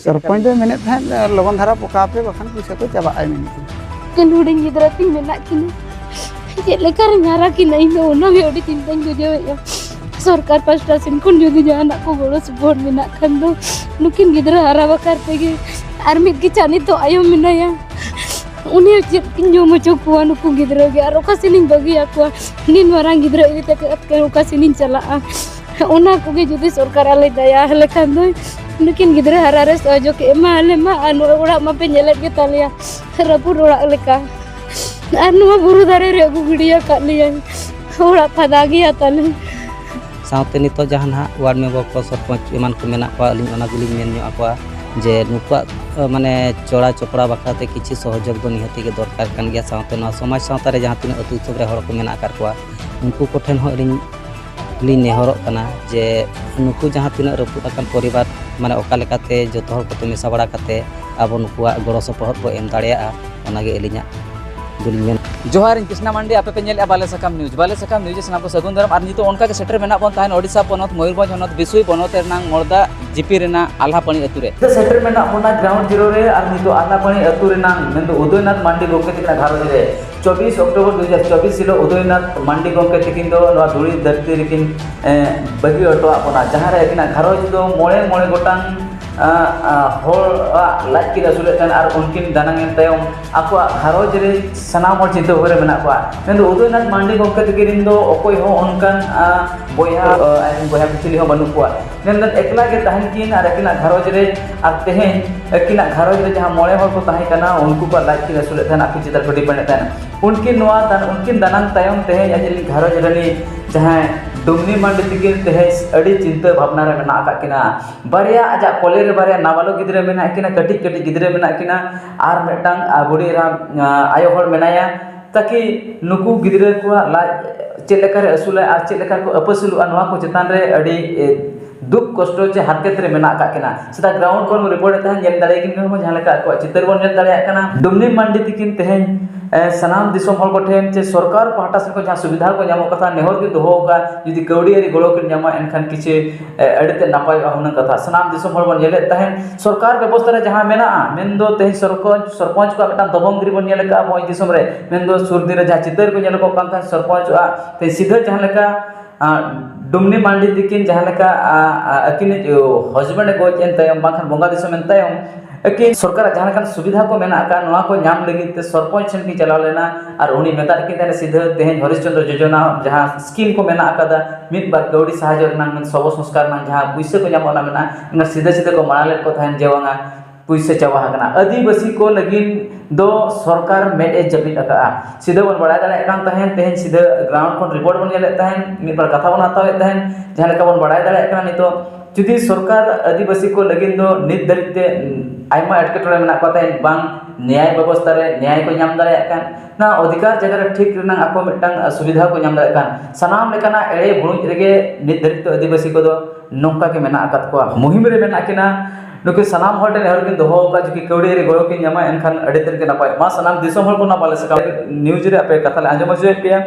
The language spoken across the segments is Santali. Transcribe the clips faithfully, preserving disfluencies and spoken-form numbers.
ᱥᱚᱨᱯᱚᱧᱪ ᱫᱚᱭ ᱢᱮᱱᱮᱫ ᱛᱟᱦᱮᱸᱫ, ᱞᱚᱜᱚᱱ ᱫᱷᱟᱨᱟ ᱯᱚᱠᱟᱣ ᱯᱮ, ᱵᱟᱠᱷᱟᱱ ᱯᱩᱭᱥᱟᱹ ᱠᱚ ᱪᱟᱵᱟᱜᱼᱟᱭ ᱢᱮᱱᱮᱫ ᱠᱟᱱᱟ᱾ ᱮᱠᱮᱱ ᱦᱩᱰᱤᱧ ᱜᱤᱫᱽᱨᱟᱹ ᱛᱤᱧ ᱢᱮᱱᱟᱜ ᱠᱤᱱᱟ, ᱪᱮᱫ ᱞᱮᱠᱟᱨᱤᱧ ᱦᱟᱨᱟ ᱠᱤᱱᱟ, ᱤᱧ ᱫᱚ ᱚᱱᱟᱜᱮ ᱟᱹᱰᱤ ᱪᱤᱱᱛᱟᱹᱧ ᱵᱩᱡᱷᱟᱹᱣᱮᱫᱼᱟ᱾ ᱥᱚᱨᱠᱟᱨ ᱯᱟᱥᱴᱟ ᱥᱮᱱ ᱠᱷᱚᱱ ᱡᱩᱫᱤ ᱡᱟᱦᱟᱱᱟᱜ ᱠᱚ ᱜᱚᱲᱚ ᱥᱚᱯᱚᱦᱚᱫ ᱢᱮᱱᱟᱜ ᱠᱷᱟᱱ ᱫᱚ, ᱱᱩᱠᱤᱱ ᱜᱤᱫᱽᱨᱟᱹ ᱦᱟᱨᱟ ᱵᱟᱠᱷᱨᱟ ᱛᱮᱜᱮ᱾ ᱟᱨ ᱢᱤᱫ ᱜᱮ ᱪᱟ ᱱᱤᱛᱚᱜ ᱟᱭᱳ ᱢᱮᱱᱟᱭᱟ, ᱩᱱᱤ ᱪᱮᱫ ᱠᱤᱱ ᱡᱚᱢ ᱦᱚᱪᱚ ᱠᱚᱣᱟ ᱱᱩᱠᱩ ᱜᱤᱫᱽᱨᱟᱹ ᱜᱮ, ᱟᱨ ᱚᱠᱟ ᱥᱮᱱᱤᱧ ᱵᱟᱹᱜᱤᱭᱟᱠᱚᱣᱟ? ᱱᱤᱱ ᱢᱟᱨᱟᱝ ᱜᱤᱫᱽᱨᱟᱹ ᱤᱫᱤ ᱠᱟᱛᱮ ᱚᱠᱟ ᱥᱮᱱᱤᱧ ᱪᱟᱞᱟᱜᱼᱟ? ᱚᱱᱟ ᱠᱚᱜᱮ ᱡᱩᱫᱤ ᱥᱚᱨᱠᱟᱨ ᱟᱞᱮ ᱫᱟᱭᱟ ᱞᱮᱠᱷᱟᱱ ᱫᱚ, ᱱᱩᱠᱤᱱ ᱜᱤᱫᱽᱨᱟᱹ ᱦᱟᱨᱟ ᱨᱮ ᱥᱚᱦᱚᱡᱳᱜᱽ ᱮ ᱮᱢᱟ ᱟᱞᱮ ᱢᱟ᱾ ᱟᱨ ᱱᱚᱣᱟ ᱚᱲᱟᱜ ᱢᱟᱯᱮ ᱧᱮᱞᱮᱫ ᱜᱮ ᱛᱟᱞᱮᱭᱟ, ᱨᱟᱹᱯᱩᱫ ᱚᱲᱟᱜ ᱞᱮᱠᱟ᱾ ᱟᱨ ᱱᱚᱣᱟ ᱵᱩᱨᱩ ᱫᱟᱨᱮ ᱨᱮ ᱟᱹᱜᱩ ᱜᱤᱰᱤ ᱟᱠᱟᱫ ᱞᱮᱭᱟᱭ, ᱚᱲᱟᱜ ᱯᱷᱟᱫᱟ ᱜᱮᱭᱟ ᱛᱟᱞᱮ᱾ ᱥᱟᱶᱛᱮ ᱱᱤᱛᱚᱜ ᱡᱟᱦᱟᱸ ᱱᱟᱦᱟᱜ ᱣᱟᱨᱰ ᱢᱮᱢᱵᱟᱨ ᱠᱚ, ᱥᱚᱨᱯᱚᱧᱪ ᱮᱢᱟᱱ ᱠᱚ ᱢᱮᱱᱟᱜ ᱠᱚᱣᱟ, ᱟᱹᱞᱤᱧ ᱚᱱᱟ ᱜᱮᱞᱤᱧ ᱢᱮᱱ ᱧᱚᱜ ᱟᱠᱚᱣᱟ ᱡᱮ ᱱᱩᱠᱩᱣᱟᱜ, ᱟᱹ, ᱢᱟᱱᱮ ᱪᱚᱲᱟ ᱪᱚᱯᱲᱟ ᱵᱟᱠᱷᱨᱟ ᱛᱮ ᱠᱤᱪᱷᱩ ᱥᱚᱦᱚᱡᱳᱜᱽ ᱫᱚ ᱱᱤᱦᱟᱹᱛᱤ ᱜᱮ ᱫᱚᱨᱠᱟᱨ ᱠᱟᱱ ᱜᱮᱭᱟ᱾ ᱥᱟᱶᱛᱮ ᱱᱚᱣᱟ ᱥᱚᱢᱟᱡᱽ ᱥᱟᱶᱛᱟ ᱨᱮ ᱡᱟᱦᱟᱸ ᱛᱤᱱᱟᱹᱜ ᱟᱹᱛᱩ ᱫᱤᱥᱚᱢ ᱨᱮ ᱦᱚᱲ ᱠᱚ ᱢᱮᱱᱟᱜ ᱟᱠᱟᱫ ᱠᱚᱣᱟ, ᱩᱱᱠᱩ ᱠᱚᱴᱷᱮᱱ ᱦᱚᱸ ᱟᱹᱞᱤᱧ ᱞᱤᱧ ᱱᱮᱦᱚᱨᱚᱜ ᱠᱟᱱᱟ ᱡᱮ ᱱᱩᱠᱩ ᱡᱟᱦᱟᱸ ᱛᱤᱱᱟᱹᱜ ᱨᱟᱹᱯᱩᱫ ᱟᱠᱟᱱ ᱯᱚᱨᱤᱵᱟᱨ, ᱢᱟᱱᱮ ᱚᱠᱟ ᱞᱮᱠᱟᱛᱮ ᱡᱚᱛᱚ ᱦᱚᱲ ᱠᱚᱛᱮ ᱢᱮᱥᱟ ᱵᱟᱲᱟ ᱠᱟᱛᱮ ᱟᱵᱚ ᱱᱩᱠᱩᱣᱟᱜ ᱜᱚᱲᱚ ᱥᱚᱯᱚᱦᱚᱫ ᱵᱚ ᱮᱢ ᱫᱟᱲᱮᱭᱟᱜᱼᱟ, ᱚᱱᱟᱜᱮ ᱟᱹᱞᱤᱧᱟᱜ ᱫᱚᱞᱤᱧ ᱢᱮᱱ᱾ ᱡᱚᱦᱟᱨ, ᱤᱧ ᱠᱨᱤᱥᱱᱟ ᱢᱟᱱᱰᱤ, ᱟᱯᱮ ᱯᱮ ᱧᱮᱞᱮᱫᱼᱟ ᱵᱟᱞᱮ ᱥᱟᱠᱟᱢ ᱱᱤᱭᱩᱡᱽ᱾ ᱵᱟᱞᱮ ᱥᱟᱠᱟᱢ ᱱᱤᱭᱩᱡᱽ ᱨᱮ ᱥᱟᱱᱟᱢ ᱠᱚ ᱥᱟᱹᱜᱩᱱ ᱫᱟᱨᱟᱢ᱾ ᱟᱨ ᱱᱤᱛᱚᱜ ᱚᱱᱠᱟ ᱜᱮ ᱥᱮᱴᱮᱨ ᱢᱮᱱᱟᱜ ᱵᱚᱱ ᱛᱟᱦᱮᱱ ᱳᱰᱤᱥᱟ ᱯᱚᱱᱚᱛ ᱢᱚᱭᱩᱨᱵᱷᱚᱸᱡᱽ ᱦᱚᱱᱚᱛ ᱵᱤᱥᱩᱭ ᱵᱚᱱᱚᱛ ᱨᱮᱱᱟᱝ ᱢᱚᱲᱫᱟ ᱡᱤᱯᱤ ᱨᱮᱱᱟᱜ ᱟᱞᱦᱟᱯᱟᱹᱲᱤ ᱟᱹᱛᱩ ᱨᱮ᱾ ᱱᱤᱛᱚᱜ ᱥᱮᱴᱮᱨ ᱢᱮᱱᱟᱜ ᱵᱚᱱᱟ ᱜᱨᱟᱣᱩᱱᱰ ᱡᱤᱨᱳ ᱨᱮ, ᱟᱨ ᱱᱤᱛᱚᱜ ᱟᱞᱦᱟᱯᱟᱹᱲᱤ ᱟᱹᱛᱩ ᱨᱮᱱᱟᱝ ᱢᱮᱱᱫᱚ ᱩᱫᱚᱭᱱᱟᱛᱷ ᱢᱟᱱᱰᱤ ᱜᱚᱢᱠᱮ ᱛᱟᱹᱠᱤᱱᱟᱜ ᱜᱷᱟᱨᱚᱸᱡᱽ ᱨᱮ ᱪᱚᱵᱵᱤᱥ ᱚᱠᱴᱳᱵᱚᱨ ᱫᱩ ᱦᱟᱡᱟᱨ ᱪᱚᱵᱵᱤᱥ ᱦᱤᱞᱳᱜ ᱩᱫᱚᱭᱱᱟᱛᱷ ᱢᱟᱱᱰᱤ ᱜᱚᱢᱠᱮ ᱛᱟᱹᱠᱤᱱ ᱫᱚ ᱱᱚᱣᱟ ᱫᱷᱩᱲᱤ ᱫᱷᱟᱹᱨᱛᱤ ᱨᱮᱠᱤᱱ, ᱮ, ᱵᱟᱹᱜᱤ ᱦᱚᱴᱚᱣᱟᱜ ᱵᱚᱱᱟ, ᱡᱟᱦᱟᱸ ᱨᱮ ᱟᱹᱠᱤᱱᱟᱜ ᱜᱷᱟᱨᱚᱸᱡᱽ ᱫᱚ ᱢᱚᱬᱮ, ᱢᱚᱬᱮ ᱜᱚᱴᱟᱝ, ᱟ, ᱟ, ᱦᱚᱲᱟᱜ ᱞᱟᱡ ᱠᱤᱱ ᱟᱹᱥᱩᱞᱮᱫ ᱛᱟᱦᱮᱱ᱾ ᱟᱨ ᱩᱱᱠᱤᱱ ᱫᱟᱱᱟᱝ ᱮᱱ ᱛᱟᱭᱚᱢ ᱟᱠᱚᱣᱟᱜ ᱜᱷᱟᱨᱚᱸᱡᱽ ᱨᱮ ᱥᱟᱱᱟᱢ ᱦᱚᱲ ᱪᱤᱱᱛᱟᱹ ᱵᱷᱟᱵᱽᱱᱟ ᱨᱮ ᱢᱮᱱᱟᱜ ᱠᱚᱣᱟ᱾ ᱢᱮᱱᱫᱚ ᱩᱫᱚᱭᱱᱟᱛᱷ ᱢᱟᱱᱰᱤ ᱜᱚᱢᱠᱮ ᱛᱟᱹᱠᱤᱱ ᱨᱮᱱ ᱫᱚ ᱚᱠᱚᱭ ᱦᱚᱸ ᱚᱱᱠᱟᱱ, ᱟ, ᱵᱚᱭᱦᱟ, ᱟ, ᱟᱡ ᱨᱮᱱ ᱵᱚᱭᱦᱟ ᱠᱚ ᱪᱤᱞᱤ ᱦᱚᱸ ᱵᱟᱹᱱᱩᱜ ᱠᱚᱣᱟ᱾ ᱢᱮᱱᱠᱷᱟᱱ ᱮᱠᱞᱟ ᱜᱮ ᱛᱟᱦᱮᱱ ᱠᱤᱱ ᱟᱨ ᱟᱹᱠᱤᱱᱟᱜ ᱜᱷᱟᱨᱚᱸᱡᱽ ᱨᱮ, ᱟᱨ ᱛᱮᱦᱮᱧ ᱟᱹᱠᱤᱱᱟᱜ ᱜᱷᱟᱨᱚᱸᱡᱽ ᱨᱮ ᱡᱟᱦᱟᱸ ᱢᱚᱬᱮ ᱦᱚᱲ ᱠᱚ ᱛᱟᱦᱮᱸ ᱠᱟᱱᱟ, ᱩᱱᱠᱩ ᱠᱚᱣᱟᱜ ᱞᱟᱡ ᱠᱤᱱ ᱟᱹᱥᱩᱞᱮᱫ ᱛᱟᱦᱮᱱᱟ, ᱟᱹᱠᱤᱱ ᱪᱮᱛᱟᱱ ᱠᱚ ᱰᱤᱯᱮᱱᱰ ᱮᱫ ᱛᱟᱦᱮᱱᱟ᱾ ᱩᱱᱠᱤᱱ ᱱᱚᱣᱟ ᱫᱟᱱ-, ᱩᱱᱠᱤᱱ ᱫᱟᱱᱟᱝ ᱛᱟᱭᱚᱢ ᱛᱮᱦᱮᱧ ᱟᱡ ᱨᱮᱱ ᱜᱷᱟᱨᱚᱸᱡᱽ ᱨᱤᱱᱤᱡ ᱡᱟᱦᱟᱸᱭ ᱰᱩᱢᱱᱤ ᱢᱟᱱᱰᱤ ᱛᱤᱠᱤᱱ ᱛᱮᱦᱮᱧ ᱟᱹᱰᱤ ᱪᱤᱱᱛᱟᱹ ᱵᱷᱟᱵᱽᱱᱟ ᱨᱮ ᱢᱮᱱᱟᱜ ᱟᱠᱟᱫ ᱠᱤᱱᱟ᱾ ᱵᱟᱨᱭᱟ ᱟᱡᱟᱜ ᱠᱚᱞᱮ ᱨᱮ ᱵᱟᱨᱭᱟ ᱱᱟᱵᱟᱞᱚᱠ ᱜᱤᱫᱽᱨᱟᱹ ᱢᱮᱱᱟᱜ ᱠᱤᱱᱟ, ᱠᱟᱹᱴᱤᱡ ᱠᱟᱹᱴᱤᱡ ᱜᱤᱫᱽᱨᱟᱹ ᱢᱮᱱᱟᱜ ᱠᱤᱱᱟ, ᱟᱨ ᱢᱤᱫᱴᱟᱝ, ᱟ, ᱵᱩᱰᱷᱤ ᱮᱨᱟ, ᱟ, ᱟᱭᱳ ᱦᱚᱲ ᱢᱮᱱᱟᱭᱟ᱾ ᱛᱟᱠᱤ ᱱᱩᱠᱩ ᱜᱤᱫᱽᱨᱟᱹ ᱠᱚᱣᱟᱜ ᱞᱟᱡ ᱪᱮᱫ ᱞᱮᱠᱟᱨᱮ ᱟᱹᱥᱩᱞᱟᱭ ᱟᱨ ᱪᱮᱫ ᱞᱮᱠᱟ ᱠᱚ ᱟᱹᱯᱟᱹᱥᱩᱞᱚᱜᱼᱟ, ᱱᱚᱣᱟ ᱠᱚ ᱪᱮᱛᱟᱱ ᱨᱮ ᱟᱹᱰᱤ, ᱮ, ᱫᱩᱠ ᱠᱚᱥᱴᱚ ᱪᱮ ᱦᱟᱨᱠᱮᱛ ᱨᱮ ᱢᱮᱱᱟᱜ ᱟᱠᱟᱫ ᱠᱤᱱᱟ᱾ ᱥᱮᱛᱟᱜ ᱜᱨᱟᱣᱩᱱᱰ ᱠᱷᱚᱱ ᱵᱚᱱ ᱨᱤᱯᱳᱨᱴ ᱮᱫ ᱛᱟᱦᱮᱸᱫ, ᱧᱮᱞ ᱫᱟᱲᱮᱭᱟᱠᱤᱱ ᱠᱟᱱᱟ ᱵᱚᱱ, ᱡᱟᱦᱟᱸ ᱞᱮᱠᱟ ᱟᱠᱚᱣᱟᱜ ᱪᱤᱛᱟᱹᱨ ᱵᱚᱱ ᱧᱮᱞ ᱫᱟᱲᱮᱭᱟᱜ ᱠᱟᱱᱟ᱾ ᱰᱩᱢᱱᱤ ᱢᱟᱱᱰᱤ ᱛᱤᱠᱤᱱ ᱛᱮᱦᱮᱧ ᱮ, ᱥᱟᱱᱟᱢ ᱫᱤᱥᱚᱢ ᱦᱚᱲ ᱠᱚᱴᱷᱮᱱ ᱪᱮ ᱥᱚᱨᱠᱟᱨ ᱯᱟᱦᱴᱟ ᱥᱮᱫ ᱠᱷᱚᱱ ᱡᱟᱦᱟᱸ ᱥᱩᱵᱤᱫᱷᱟ ᱠᱚ ᱧᱟᱢᱚᱜ ᱠᱟᱱᱟ, ᱱᱮᱦᱚᱨ ᱜᱮ ᱫᱚᱦᱚ ᱟᱠᱟᱫ, ᱡᱩᱫᱤ ᱠᱟᱹᱣᱰᱤ ᱟᱹᱨᱤ ᱜᱚᱲᱚ ᱠᱤᱱ ᱧᱟᱢᱟ, ᱮᱱᱠᱷᱟᱱ ᱠᱤᱪᱷᱩ, ᱮ, ᱟᱹᱰᱤ ᱛᱮᱫ ᱱᱟᱯᱟᱭᱚᱜᱼᱟ ᱦᱩᱱᱟᱹᱝ ᱠᱟᱛᱷᱟ᱾ ᱥᱟᱱᱟᱢ ᱫᱤᱥᱚᱢ ᱦᱚᱲ ᱵᱚᱱ ᱧᱮᱞᱮᱫ ᱛᱟᱦᱮᱸᱫ, ᱥᱚᱨᱠᱟᱨ ᱵᱮᱵᱚᱥᱛᱷᱟ ᱨᱮ ᱡᱟᱦᱟᱸ ᱢᱮᱱᱟᱜᱼᱟ, ᱢᱮᱱᱫᱚ ᱛᱮᱦᱮᱧ ᱥᱚᱨᱯᱚᱧᱪ, ᱥᱚᱨᱯᱚᱧᱪ ᱠᱚᱣᱟᱜ ᱢᱤᱫᱴᱟᱝ ᱫᱚᱵᱚᱝ ᱜᱤᱨᱤ ᱵᱚᱱ ᱧᱮᱞ ᱟᱠᱟᱫᱼᱟ ᱢᱚᱡᱽ ᱫᱤᱥᱚᱢ ᱨᱮ, ᱢᱮᱱᱫᱚ ᱥᱩᱨ ᱫᱤᱱ ᱨᱮ ᱡᱟᱦᱟᱸ ᱪᱤᱛᱟᱹᱨ ᱠᱚ ᱧᱮᱞᱚᱜᱚᱜ ᱠᱟᱱ ᱛᱟᱦᱮᱸᱫ, ᱥᱚᱨᱯᱚᱧᱪ ᱟᱜ ᱛᱮᱦᱮᱧ ᱥᱤᱫᱷᱟᱹ ᱡᱟᱦᱟᱸ ᱞᱮᱠᱟ, ᱟᱨ ᱰᱩᱢᱱᱤ ᱢᱟᱱᱰᱤ ᱛᱤᱠᱤᱱ ᱡᱟᱦᱟᱸ ᱞᱮᱠᱟ, ᱟ, ᱟ, ᱟᱹᱠᱤᱱᱤᱡ husband ᱮ ᱜᱚᱡ ᱮᱱ ᱛᱟᱭᱚᱢ, ᱵᱟᱝᱠᱷᱟᱱ ᱵᱚᱸᱜᱟ ᱫᱤᱥᱚᱢ ᱮᱱ ᱛᱟᱭᱚᱢ, ᱟᱹᱠᱤᱱ ᱥᱚᱨᱠᱟᱨᱟᱜ ᱡᱟᱦᱟᱸ ᱞᱮᱠᱟᱱ ᱥᱩᱵᱤᱫᱷᱟ ᱠᱚ ᱢᱮᱱᱟᱜ ᱟᱠᱟᱫ, ᱱᱚᱣᱟ ᱠᱚ ᱧᱟᱢ ᱞᱟᱹᱜᱤᱫ ᱛᱮ ᱥᱚᱨᱯᱚᱧᱪ ᱴᱷᱮᱱ ᱠᱤᱱ ᱪᱟᱞᱟᱣ ᱞᱮᱱᱟ᱾ ᱟᱨ ᱩᱱᱤ ᱢᱮᱛᱟᱫ ᱠᱤᱱ ᱛᱟᱦᱮᱱᱟ ᱥᱤᱫᱷᱟᱹ, ᱛᱮᱦᱮᱧ ᱦᱚᱨᱤᱥ ᱪᱚᱱᱫᱨᱚ ᱡᱳᱡᱚᱱᱟ ᱡᱟᱦᱟᱸ ᱥᱠᱤᱢ ᱠᱚ ᱢᱮᱱᱟᱜ ᱟᱠᱟᱫᱟ, ᱢᱤᱫ ᱵᱟᱨ ᱠᱟᱹᱣᱰᱤ ᱥᱟᱦᱟᱡᱽᱡᱚ ᱨᱮᱱᱟᱜ, ᱢᱮᱱ ᱥᱚᱵᱚ ᱥᱚᱝᱥᱠᱟᱨ ᱨᱮᱱᱟᱜ ᱡᱟᱦᱟᱸ ᱯᱩᱭᱥᱟᱹ ᱠᱚ ᱧᱟᱢᱚᱜ ᱚᱱᱟ ᱢᱮᱱᱟᱜᱼᱟ, ᱚᱱᱟ ᱥᱤᱫᱷᱟᱹ ᱥᱤᱫᱷᱟᱹ ᱠᱚ ᱢᱟᱲᱟᱝ ᱞᱮᱫ ᱠᱚ ᱛᱟᱦᱮᱱ ᱡᱮ ᱵᱟᱝᱟ, ᱯᱩᱭᱥᱟᱹ ᱪᱟᱵᱟ ᱟᱠᱟᱱᱟ᱾ ᱟᱹᱫᱤᱵᱟᱹᱥᱤ ᱠᱚ ᱞᱟᱹᱜᱤᱫ ᱫᱚ ᱥᱚᱨᱠᱟᱨ ᱢᱮᱫ ᱮ ᱡᱟᱹᱯᱤᱫ ᱟᱠᱟᱫᱼᱟ᱾ ᱥᱤᱫᱷᱟᱹ ᱵᱚᱱ ᱵᱟᱲᱟᱭ ᱫᱟᱲᱮᱭᱟᱜ ᱠᱟᱱ ᱛᱟᱦᱮᱸᱫ, ᱛᱮᱦᱮᱧ ᱥᱤᱫᱷᱟᱹ ground ᱠᱷᱚᱱ report ᱵᱚᱱ ᱧᱮᱞᱮᱫ ᱛᱟᱦᱮᱸᱫ, ᱢᱤᱫ ᱵᱟᱨ ᱠᱟᱛᱷᱟ ᱵᱚᱱ ᱦᱟᱛᱟᱣᱮᱫ ᱛᱟᱦᱮᱸᱫ, ᱡᱟᱦᱟᱸ ᱞᱮᱠᱟ ᱵᱚᱱ ᱵᱟᱲᱟᱭ ᱫᱟᱲᱮᱭᱟᱜ ᱠᱟᱱᱟ ᱱᱤᱛᱚᱜ, ᱡᱩᱫᱤ ᱥᱚᱨᱠᱟᱨ ᱟᱹᱫᱤᱵᱟᱹᱥᱤ ᱠᱚ ᱞᱟᱹᱜᱤᱫ ᱫᱚ ᱱᱤᱛ ᱫᱷᱟᱹᱨᱤᱡ ᱛᱮ ᱟᱭᱢᱟ ᱮᱴᱠᱮᱴᱚᱬᱮ ᱢᱮᱱᱟᱜ ᱠᱚ ᱛᱟᱦᱮᱸᱫ, ᱵᱟᱝ ᱱᱮᱭᱟᱭ ᱵᱮᱵᱚᱥᱛᱷᱟ ᱨᱮ ᱱᱮᱭᱟᱭ ᱠᱚ ᱧᱟᱢ ᱫᱟᱲᱮᱭᱟᱜ ᱠᱟᱱ, ᱚᱱᱟ ᱚᱫᱷᱤᱠᱟᱨ ᱡᱟᱭᱜᱟ ᱨᱮ ᱴᱷᱤᱠ ᱨᱮᱱᱟᱜ ᱟᱠᱚ ᱢᱤᱫᱴᱟᱝ ᱥᱩᱵᱤᱫᱷᱟ ᱠᱚ ᱧᱟᱢ ᱫᱟᱲᱮᱭᱟᱜ ᱠᱟᱱ, ᱥᱟᱱᱟᱢ ᱞᱮᱠᱟᱱᱟᱜ ᱮᱲᱮ ᱵᱩᱲᱩᱡ ᱨᱮᱜᱮ ᱱᱤᱛ ᱫᱷᱟᱹᱨᱤᱡ ᱛᱮ ᱟᱹᱫᱤᱵᱟᱹᱥᱤ ᱠᱚᱫᱚ ᱱᱚᱝᱠᱟ ᱜᱮ ᱢᱮᱱᱟᱜ ᱟᱠᱟᱫ ᱠᱚᱣᱟ᱾ ᱢᱩᱦᱤᱢ ᱨᱮ ᱢᱮᱱᱟᱜ ᱠᱤᱱᱟ ᱱᱩᱠᱤᱱ ᱥᱟᱱᱟᱢ ᱦᱚᱲ ᱴᱷᱮᱱ ᱱᱮᱦᱚᱨ ᱠᱤᱱ ᱫᱚᱦᱚ ᱟᱠᱟᱫ, ᱡᱩᱫᱤ ᱠᱟᱹᱣᱰᱤ ᱟᱹᱨᱤ ᱜᱚᱲᱚ ᱠᱤᱱ ᱧᱟᱢᱟ, ᱮᱱᱠᱷᱟᱱ ᱟᱹᱰᱤ ᱛᱮᱫ ᱜᱮ ᱱᱟᱯᱟᱭ᱾ ᱢᱟ ᱥᱟᱱᱟᱢ ᱫᱤᱥᱚᱢ ᱦᱚᱲ ᱠᱚ ᱱᱚᱣᱟ ᱵᱟᱞᱮ ᱥᱟᱠᱟᱢ news ᱨᱮ ᱟᱯᱮ ᱠᱟᱛᱷᱟ ᱞᱮ ᱟᱸᱡᱚᱢ ᱦᱚᱪᱚᱭᱮᱫ ᱯᱮᱭᱟ᱾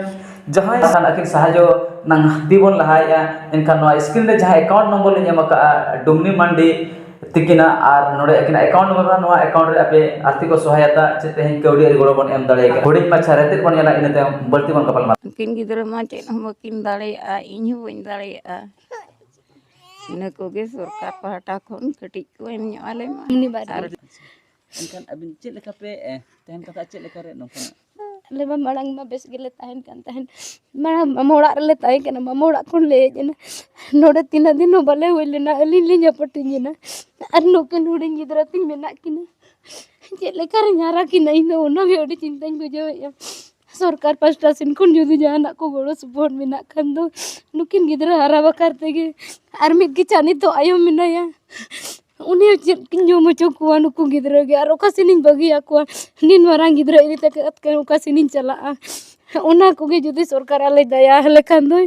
ᱡᱟᱦᱟᱸᱭ ᱥᱟᱱ ᱟᱹᱠᱤᱱ ᱥᱟᱦᱟᱡᱽᱡᱚ ᱱᱟᱝ ᱦᱟᱹᱛᱤ ᱵᱚᱱ ᱞᱟᱦᱟᱭᱮᱫᱼᱟ, ᱮᱱᱠᱷᱟᱱ ᱱᱚᱣᱟ screen ᱨᱮ ᱡᱟᱦᱟᱸ account number ᱞᱤᱧ ᱮᱢ ᱟᱠᱟᱫᱼᱟ ᱰᱩᱢᱱᱤ ᱢᱟᱱᱰᱤ ᱛᱤᱠᱤᱱᱟᱜ, ᱟᱨ ᱱᱚᱰᱮ ᱟᱹᱠᱤᱱᱟᱜ account number ᱢᱮᱱᱟᱜᱼᱟ, ᱱᱚᱣᱟ account ᱨᱮ ᱟᱯᱮ ᱟᱨᱛᱷᱤᱠ ᱥᱚᱦᱟᱭᱚᱛᱟ ᱪᱮ ᱛᱮᱦᱮᱧ ᱠᱟᱹᱣᱰᱤ ᱟᱹᱨᱤ ᱜᱚᱲᱚ ᱵᱚᱱ ᱮᱢ ᱫᱟᱲᱮᱭᱟᱜᱼᱟ᱾ ᱦᱩᱰᱤᱧ ᱢᱟᱪᱷᱟ ᱨᱮᱛᱮᱫ ᱵᱚᱱ ᱧᱮᱞᱟ, ᱤᱱᱟᱹ ᱛᱟᱭᱚᱢ ᱵᱟᱹᱲᱛᱤ ᱵᱚᱱ ᱜᱟᱯᱟᱞ ᱢᱟᱨᱟᱣᱟ᱾ ᱩᱱᱠᱤᱱ ᱜᱤᱫᱽᱨᱟᱹ ᱢᱟ ᱪᱮᱫ ᱦᱚᱸ ᱵᱟᱹᱠᱤᱱ ᱫᱟᱲᱮᱭᱟᱜᱼᱟ, ᱤᱧ ᱦᱚᱸ ᱵᱟᱹᱧ ᱫᱟᱲᱮᱭᱟᱜᱼᱟ᱾ ᱤᱱᱟᱹ ᱠᱚᱜᱮ ᱥᱚᱨᱠᱟᱨ ᱯᱟᱦᱴᱟ ᱠᱷᱚᱱ ᱠᱟᱹᱴᱤᱡ ᱠᱚ ᱮᱢ ᱧᱚᱜ ᱟᱞᱮ ᱢᱟ᱾ ᱩᱱᱤ ᱵᱟᱨ ᱟᱨ ᱮᱱᱠᱷᱟᱱ ᱟᱹᱵᱤᱱ ᱪᱮᱫ ᱞᱮᱠᱟ ᱯᱮ, ᱮ, ᱛᱟᱦᱮᱱ ᱠᱟᱱ ᱛᱟᱦᱮᱸᱫ? ᱪᱮᱫ ᱞᱮᱠᱟ ᱨᱮ ᱱᱚᱝᱠᱟᱱᱟᱜ? ᱟᱞᱮ ᱢᱟ ᱢᱟᱲᱟᱝ ᱢᱟ ᱵᱮᱥ ᱜᱮᱞᱮ ᱛᱟᱦᱮᱱ ᱠᱟᱱ ᱛᱟᱦᱮᱸᱫ᱾ ᱢᱟᱲᱟᱝ ᱢᱟᱢᱟ ᱚᱲᱟᱜ ᱨᱮᱞᱮ ᱛᱟᱦᱮᱸ ᱠᱟᱱᱟ, ᱢᱟᱢᱟ ᱚᱲᱟᱜ ᱠᱷᱚᱱ ᱞᱮ ᱦᱮᱡ ᱮᱱᱟ᱾ ᱱᱚᱰᱮ ᱛᱤᱱᱟᱹᱜ ᱫᱤᱱ ᱦᱚᱸ ᱵᱟᱞᱮ ᱦᱩᱭ ᱞᱮᱱᱟ, ᱟᱹᱞᱤᱧ ᱞᱤᱧ ᱦᱟᱹᱯᱟᱹᱴᱤᱧ ᱮᱱᱟ᱾ ᱟᱨ ᱱᱩᱠᱤᱱ ᱦᱩᱰᱤᱧ ᱜᱤᱫᱽᱨᱟᱹ ᱛᱤᱧ ᱢᱮᱱᱟᱜ ᱠᱤᱱᱟ, ᱪᱮᱫ ᱞᱮᱠᱟ ᱨᱤᱧ ᱦᱟᱨᱟ ᱠᱤᱱᱟ? ᱤᱧ ᱫᱚ ᱚᱱᱟᱜᱮ ᱟᱹᱰᱤ ᱪᱤᱱᱛᱟᱹᱧ ᱵᱩᱡᱷᱟᱹᱣᱮᱫᱼᱟ᱾ ᱥᱚᱨᱠᱟᱨ ᱯᱟᱥᱴᱟ ᱥᱮᱱ ᱠᱷᱚᱱ ᱡᱩᱫᱤ ᱡᱟᱦᱟᱱᱟᱜ ᱠᱚ ᱜᱚᱲᱚ ᱥᱚᱯᱚᱦᱚᱫ ᱢᱮᱱᱟᱜ ᱠᱷᱟᱱ ᱫᱚ, ᱱᱩᱠᱤᱱ ᱜᱤᱫᱽᱨᱟᱹ ᱦᱟᱨᱟ ᱵᱟᱠᱷᱨᱟ ᱛᱮᱜᱮ᱾ ᱟᱨ ᱢᱤᱫ ᱜᱮ ᱪᱟᱹᱱᱤ ᱛᱚ ᱟᱭᱳ ᱢᱮᱱᱟᱭᱟ, ᱩᱱᱤ ᱪᱮᱫ ᱠᱤᱱ ᱡᱚᱢ ᱦᱚᱪᱚ ᱠᱚᱣᱟ ᱱᱩᱠᱩ ᱜᱤᱫᱽᱨᱟᱹ ᱜᱮ? ᱟᱨ ᱚᱠᱟ ᱥᱮᱱᱤᱧ ᱵᱟᱹᱜᱤᱭᱟᱠᱚᱣᱟ? ᱱᱤᱱ ᱢᱟᱨᱟᱝ ᱜᱤᱫᱽᱨᱟᱹ ᱤᱫᱤ ᱠᱟᱛᱮ ᱚᱠᱟ ᱥᱮᱱᱤᱧ ᱪᱟᱞᱟᱜᱼᱟ? ᱚᱱᱟ ᱠᱚᱜᱮ ᱡᱩᱫᱤ ᱥᱚᱨᱠᱟᱨ ᱟᱞᱮ ᱫᱟᱭᱟ ᱞᱮᱠᱷᱟᱱ ᱫᱚ,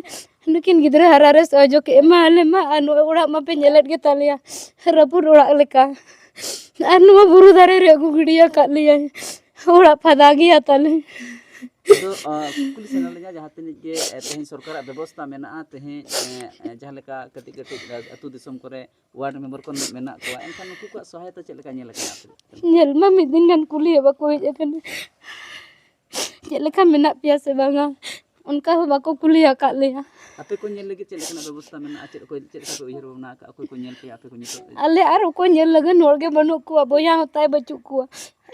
ᱱᱩᱠᱤᱱ ᱜᱤᱫᱽᱨᱟᱹ ᱦᱟᱨᱟ ᱨᱮ ᱥᱚᱦᱚᱡᱳᱜᱽ ᱮ ᱮᱢᱟ ᱟᱞᱮ ᱢᱟ᱾ ᱟᱨ ᱱᱚᱜᱼᱚᱭ ᱚᱲᱟᱜ ᱢᱟᱯᱮ ᱧᱮᱞᱮᱫ ᱜᱮ ᱛᱟᱞᱮᱭᱟ, ᱨᱟᱹᱯᱩᱫ ᱚᱲᱟᱜ ᱞᱮᱠᱟ᱾ ᱟᱨ ᱱᱚᱣᱟ ᱵᱩᱨᱩ ᱫᱟᱨᱮ ᱨᱮ ᱟᱹᱜᱩ ᱜᱤᱰᱤ ᱟᱠᱟᱫ ᱞᱮᱭᱟᱭ᱾ ᱚᱲᱟᱜ ᱯᱷᱟᱫᱟ ᱜᱮᱭᱟ ᱛᱟᱞᱮ᱾ ᱟᱫᱚ ᱠᱩᱠᱞᱤ ᱥᱟᱱᱟ ᱞᱤᱧᱟ, ᱡᱟᱦᱟᱸ ᱛᱤᱱᱟᱹᱜ ᱜᱮ ᱛᱮᱦᱮᱧ ᱥᱚᱨᱠᱟᱨᱟᱜ ᱵᱮᱵᱚᱥᱛᱟ ᱢᱮᱱᱟᱜᱼᱟ, ᱛᱮᱦᱮᱧ ᱡᱟᱦᱟᱸ ᱞᱮᱠᱟ ᱠᱟᱹᱴᱤᱡ ᱠᱟᱹᱴᱤᱡ ᱟᱹᱛᱩ ᱫᱤᱥᱚᱢ ᱠᱚᱨᱮ ᱣᱟᱨᱰ ᱢᱮᱢᱵᱟᱨ ᱠᱚ ᱢᱮᱱᱟᱜ ᱠᱚᱣᱟ, ᱮᱱᱠᱷᱟᱱ ᱱᱩᱠᱩ ᱠᱚᱣᱟᱜ ᱥᱚᱦᱟᱭᱚᱛᱟ ᱪᱮᱫ ᱞᱮᱠᱟ ᱧᱮᱞ ᱟᱠᱟᱱᱟ ᱟᱯᱮ? ᱧᱮᱞ ᱢᱟ ᱢᱤᱫ ᱫᱤᱱ ᱜᱟᱱ ᱠᱩᱞᱤ ᱦᱚᱸ ᱵᱟᱠᱚ ᱦᱮᱡ ᱟᱠᱟᱱᱟ, ᱪᱮᱫ ᱞᱮᱠᱟ ᱢᱮᱱᱟᱜ ᱯᱮᱭᱟ ᱥᱮ ᱵᱟᱝᱟ, ᱚᱱᱠᱟ ᱦᱚᱸ ᱵᱟᱠᱚ ᱠᱩᱞᱤ ᱟᱠᱟᱫ ᱞᱮᱭᱟ᱾ ᱟᱯᱮ ᱠᱚ ᱧᱮᱞ ᱞᱟᱹᱜᱤᱫ ᱪᱮᱫ ᱞᱮᱠᱟᱱᱟᱜ ᱵᱮᱵᱚᱥᱛᱟ ᱢᱮᱱᱟᱜᱼᱟ? ᱪᱮᱫ ᱚᱠᱚᱭ, ᱪᱮᱫ ᱞᱮᱠᱟ ᱯᱮ ᱩᱭᱦᱟᱹᱨ ᱵᱷᱟᱵᱽᱱᱟ ᱟᱠᱟᱫᱼᱟ? ᱚᱠᱚᱭ ᱠᱚ ᱧᱮᱞ ᱯᱮᱭᱟ ᱟᱯᱮ ᱠᱚ ᱱᱤᱛᱚᱜ? ᱟᱞᱮ ᱟᱨ ᱚᱠᱚᱭ ᱧᱮᱞ ᱞᱟᱹᱜᱤᱫ ᱦᱚᱲ ᱜᱮ ᱵᱟᱹᱱᱩᱜ ᱠᱚᱣᱟ, ᱵᱚᱭᱦᱟ ᱦᱚᱸ ᱛᱟᱭ ᱵᱟᱹᱪᱩᱜ ᱠᱚᱣᱟ,